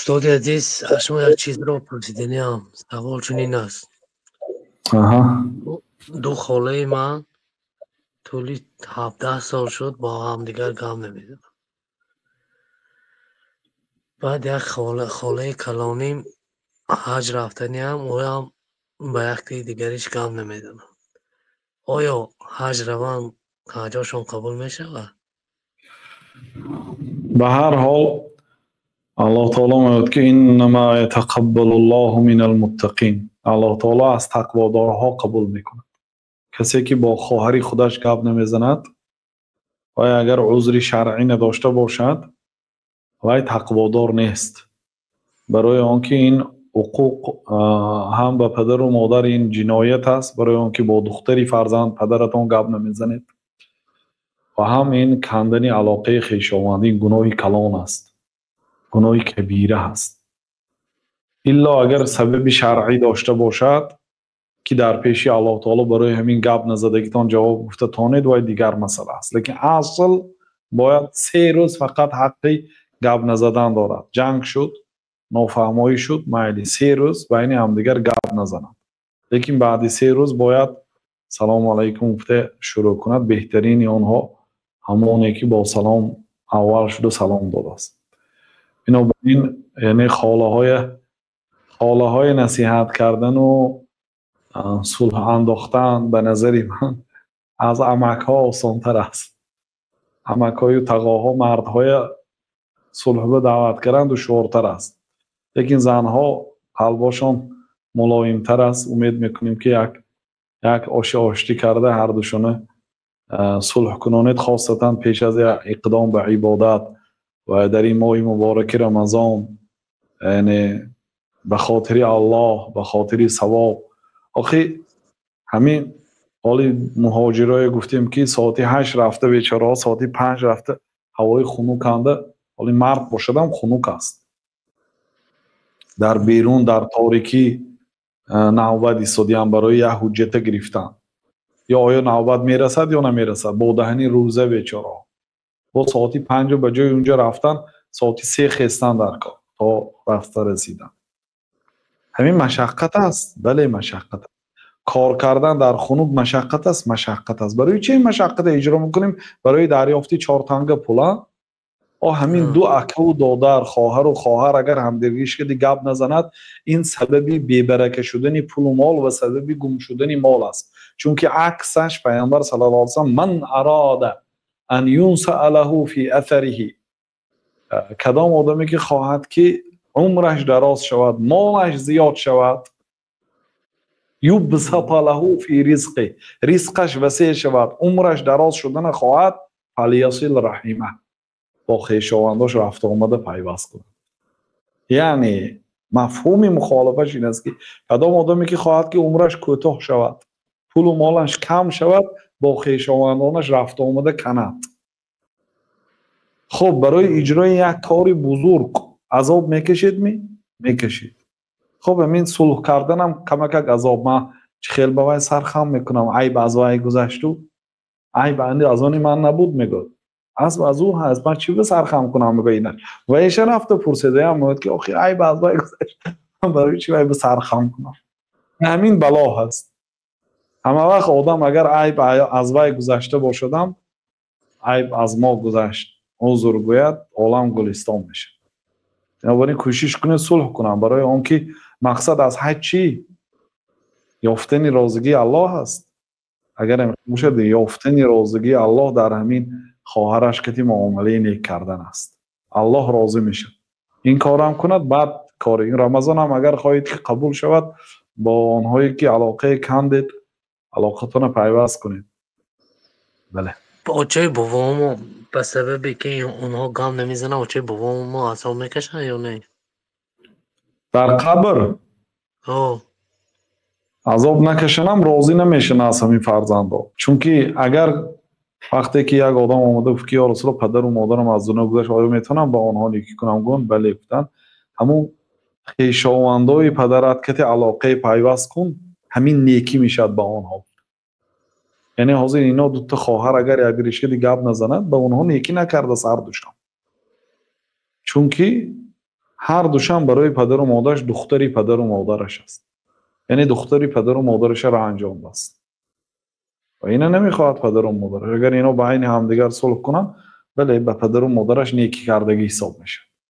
Устоди азиз, аз шумо як чизро пурсиданиам. Савол чунин аст. Ду холаи ман тӯли 17 сол шуд, бо ҳамдигар гап намезананд. Баъд як холаи калоним ҳаҷ рафтаниам, ӯям ба яктаи дигариш гап намезанад. Оё ҳаҷ раванд, ҳаҷошон қабул мешавад? Ба ҳар ҳол, Аллоҳ таоло мегӯяд, ки иннама ятақаббалуллоҳу минал муттақин. Аллоҳ таоло аз тақводорҳо қабул мекунад. Касе ки бо хоҳари худаш гап намезанад, вай агар узри шаръӣ надошта бошад, вай тақводор нест. Барои он ки ин ҳуқуқ ҳам ба падару модар ин ҷиноят аст, барои он ки бо духтари фарзанд падаратон гап намезанед, ва ҳам ин кандани алоқаи хешовандӣ гуноҳи калон аст, гуноҳи кабира аст. Илло агар сабаби шаръӣ дошта бошад, ки дар пеши Аллоҳ таоло барои ҳамин гап назадагитон ҷавоб гуфта тонед, вай дигар масъала аст. Лекин асл бояд 3 рӯз фақат ҳаққи гап назадан дорад. Ҷанг шуд, нофаҳмоӣ шуд, майли 3 рӯз байни ҳамдигар гап назананд. Лекин баъди 3 рӯз бояд салому алайкум гуфта шурӯъ кунад. Беҳтарини онҳо ҳамоне ки бо салом аввал шуда салом додааст. Бинобар ин, яъне холаҳои насиҳат кардану сулҳ андохтан ба назари ман аз амакҳо осонтар аст. Амакҳою тағоҳо мардҳоя сулҳ ба даъват кардан душвортар аст. Лекин занҳо қалбошон мулоимтар аст. Умед мекунем, ки як оши оштӣ карда ҳардушона сулҳ кунонед, хосатан пеш аз иқдом ба ибодат ва дар ин моҳи мубораки Рамазон, яъне ба хотири Аллоҳ, ба хотири савоб. Охи ҳамин ҳоли муҳоҷирое гуфтем, ки соати 8 рафта, бечораҳо соати 5 рафта, ҳавои хунуканда, ҳоли мард бошадам хунук аст. Дар берун дар торикӣ навбат истодиам барои як ҳуҷҷата гирифтан. Ё оё навбат мерасад ё намерасад? Бо даҳани рӯза бечораҳо. Бо соати 5 ба ҷои унҷа рафтан, соати 3 хестан дар кор то рафта расидан. Ҳамин машаққат аст, бале, машаққат аст. Кор кардан дар хунук машаққат аст, машаққат аст. Барои чӣ ин машаққатро иҷро мекунем? Барои дарёфти 4 танга пула? О, ҳамин ду акаву додар, хоҳару хоҳар агар ҳамдиргиш кади гап назанад, ин сабаби бебарака шудани пулу мол ва сабаби гум шудани мол аст. Чунки аксаш Пайғамбар саллаллоҳу алайҳи васаллам ман арада ан юнсаа лаҳу фи асариҳи, кадом одаме ки хоҳад ки умраш дароз шавад, молаш зиёд шавад, юбсата лаҳу фи ризқи, ризқаш васеъ шавад, умраш дароз шудана хоҳад, фалиясил раҳима, бо хешовандош рафта омада пайваст кунад. Яъне мафҳуми мухолифаш ин аст, ки кадом одаме ки хоҳад ки умраш кӯтоҳ шавад, пулу молаш кам шавад, бо хешовандонаш рафта омада канад. Хуб, барои иҷрои як кори бузург азоб мекашед ми? Мекашед. Хуб, ҳамин сулҳ карданам камакак азоб. Ман чӣ хел ба вай сархам мекунам, айб аз вай гузашту, айб аз они ман набуд, мегӯяд. Асб аз ӯ ҳаст, ман чӣ ба сархам кунам, мегӯяд инаш. Ва иша рафта пурсидаям, мегӯяд ки охир айб аз вай гузашт, ман барои чӣ вай ба сархам кунам? Ҳамин бало ҳаст. Ҳама вақт одам агар айб аз вай гузашта бошадам, айб аз мо гузашт, узр гӯяд, олам гулистон мешавад. Бинобар ин кӯшиш кунед сулҳ кунам, барои он ки мақсад аз ҳаҷ чӣ? Ёфтани розигии Аллоҳ аст. Агар бошад, ёфтани розигии Аллоҳ дар ҳамин хоҳараш кати муомилаи нек кардан аст. Аллоҳ розӣ мешавад. Ин корам кунад, баъд кори ин Рамазон ҳам агар хоҳед ки қабул шавад, бо онҳое ки алоқаи кандед, алоқатонро пайваст кунед. Бале. Очаи бобомо ба сабабе ки онҳо гам намезананд, очаи бобомо азоб мекашанд ё не? Дар қабр? Ҳо. Азоб накашанам, розӣ намешаванд аз ҳамин фарзандо. Чунки агар вақте ки як одам омада гуфт ки ё Расулуллоҳ, падару модарам аз дунё гузашт, оё метавонам ба онҳо некӣ кунам? Гуфт бале, гуфтанд. Ҳамун хешовандои падарат кати алоқаи пайваст кун, ҳамин некӣ мешавад ба онҳо. Яъне ҳозир ино дута хоҳар агар як решади гап назанад, ба онҳо некӣ накарда сар душам. Чунки Ҳар душам барои падару модараш духтари падару модараш аст, яъне духтари падару модараша ранҷондааст ва ина намехоҳад падару модараш. Агар ино байни ҳамдигар сулҳ кунанд, бале, ба падару модараш некӣ кардагӣ ҳисоб мешавад.